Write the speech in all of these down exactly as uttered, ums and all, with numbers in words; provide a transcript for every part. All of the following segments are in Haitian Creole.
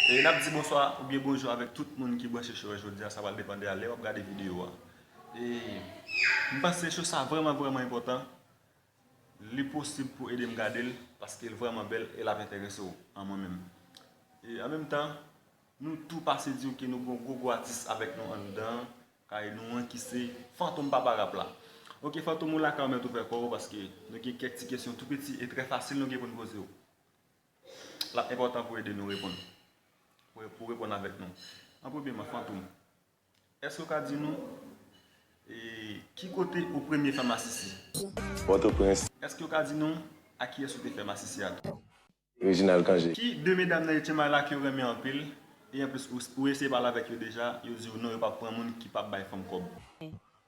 E n ap di bonswa oubyen bonjou avèk tout moun ki branche show a jodi a, sa pral depann de a lè w ap gade videyo a. E m panse show sa vrèman, vrèman enpòtan. Li posib pou ede m gade l, paske l vrèman bèl e l ap enterese w an mwen menm. E an menm tan, nou tou pase di w ke nou gen yon gwo, gwo atis avèk nou anndan kay nou an ki se Fantom Papa Rap la. Oke, Fantom, ou lakay ou mèt ouvè kò w, paske nou gen kèk ti kesyon tou piti e trè fasil nou gen pou n poze w. L ap enpòtan pou ede nou reponn. Pou, pou reponn avèk nou. An premyèman, Fantom, èske w ka di nou, e, ki kote ou premye fè masisi? Pòtoprens. Èske w ka di nou a kiyès ou te fè masisi a tou? Reginald Cangé. Ki de medam nan Etchenmay la ke w renmen anpil? E anplis, ou, ou eseye pale avèk yo deja, yo di w non, yo p ap pran moun ki p ap bay fanm kòb.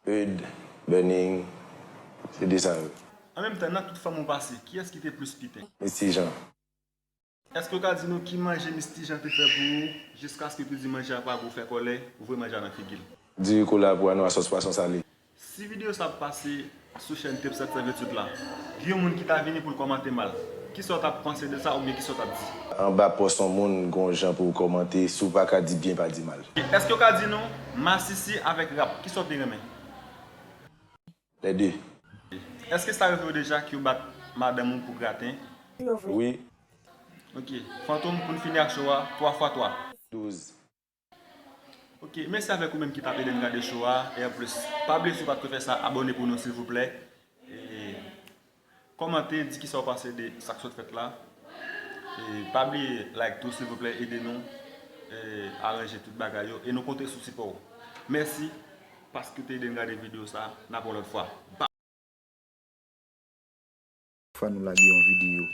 Eud, Burning, se de sa yo. An menm tan, nan tout fanm ou pase, kiyès ki te plis piten? Misty Jean. Èske w ka di nou ki manje Misty Jean te fè pou ou, jiskaske w te di manje a pa gou, fè kòlè, ou voye manje a nan figi l? Diri kola, pwa nwa, sòs pwason sale. Si videyo sa ap pase sou chèn Tape sèt san venntuit la, gen yon moun ki ta vini pou l kòmante mal, kisa w t ap panse de sa oubyen kisa w t ap di? Anba pòs yon moun, gen yon jan pou w kòmante, si w pa ka di byen, pa di mal. Èske w ka di nou, masisi avèk rap, kisa w te renmen? Lè de. Èske sa rive w deja ke w bat madanm ou pou graten? Wi. Ok. Fantom, pou n fini ak show a, twa fwa twa. Douz. Ok, mèsi avèk ou menm ki t ap ede n gade show a. E anplis, pa bliye si w pa t ko fè sa, abòne pou nou silvouplè. E kòmante, di kisa w panse de sa k sot fèt la. E pa bliye like tou silvouplè, ede nou, e, aranje tout bagay yo. E nou konte sou sipò w. Mèsi paske w te ede n gade videyo sa. N ap wè w lòt fwa. Fò nou lage yon videyo.